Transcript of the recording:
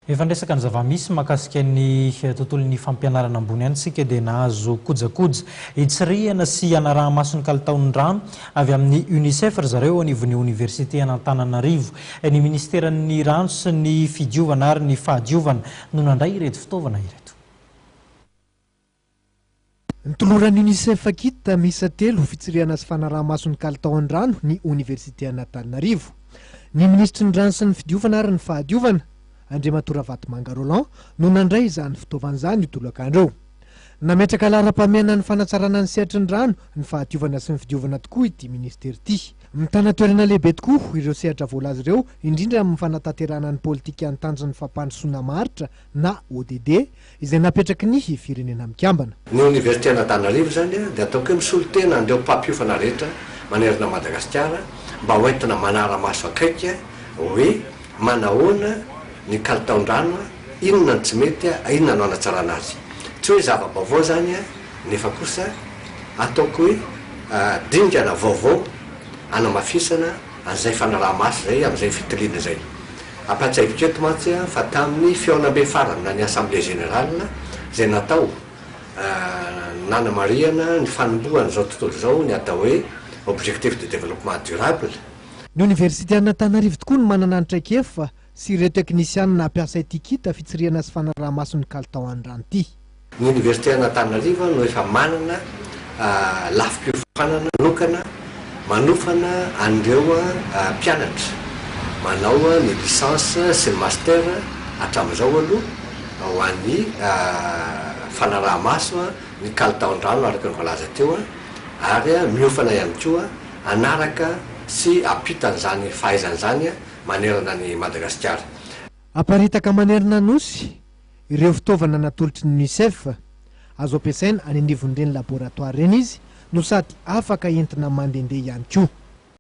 Efa niresaka ny zava-misy mahakasika ny tontolon'ny fampianarana ambony ihany isika dia nahazo kojakoja hitsirihana sy hanaraha-maso ny kalitaon'ny rano avy amin'ny UNICEF ry zareo eo anivon'ny oniversite an'Antananarivo. Ny minisiteran'ny rano sy ny fidiovana ary ny fahadiovana no nandray ireto fitaovana ireto. Notoloran'ny Unicef kit miisa telo ho fitsirihana sy fanaraha-maso ny kalitaon'ny rano ny Oniversitean'Antananarivo. Ny minisitry ny Rano sy ny Fidiovana ary ny Fahadiovana, Andriamatoa Ravatomanga Roland, no nandray izany fitaovana izany io tolakandro io. Nametraka laharam-pahamehana ny fanatsarana ny sehatry ny rano, ny fahadiovana sy ny fidiovana tokoa ity minisitera ity. Mitana toerana lehibe tokoa ireo sehatra voalaza ireo, indrindra amin'ny fanatanterahana ny politikan'ny tanjon'ny fampandrosoana maharitra na ODD, izay napetraky ny Firenena Mikambana. Ny Oniversiten'Antananarivo izany dia ataoko hoe misolo tena an'ireo mpampiofana rehetra manerana an'i Madagasikara mba ho entina manara-maso akaiky hoe manahoana ny kalitaon-drano, inona no tsy mety, inona no hanatsarana azy. Tsy hoe zava-baovao izany nefa kosa ataoko hoe dingana vaovao hanamafisana an'izay fanaraha-maso izay amin'izay fitiliana izay. Ampahatsiahiviko eto mantsy fa tamin'ny fihaonambe farany na ny Assemblée Générale izay natao nanamarihana ny fanombohan'izao tontolo izao ny atao hoe Objectifs de développement durable, Ny Oniversiten'Antananarivo tokoa no manana ny traikefa sy ireo teknisianina hampiasa ity kit fitsirihana sy fanaraha-maso ny kalitao an'ny rano ity. Ny Oniversiten'Antananarivo no efa manana lafim-piofanana manokana manofana an'ireo mpianatra manao ny licence sy ny master hatramin'izao aloha ho an'ny fanaraha-maso ny kalitaon-drano araka ny voalaza teo ary miofana ihany koa hanaraka sy hampita an'izany fahaizana izany manerana an'i Madagasikara. Aparitaka manerana ny Nosy ireo fitaovana natolotry ny Unicef. Azo ampiasaina any anivon'ireny laboratoara ireny izy no sady afaka entina mandehandeha ihany koa.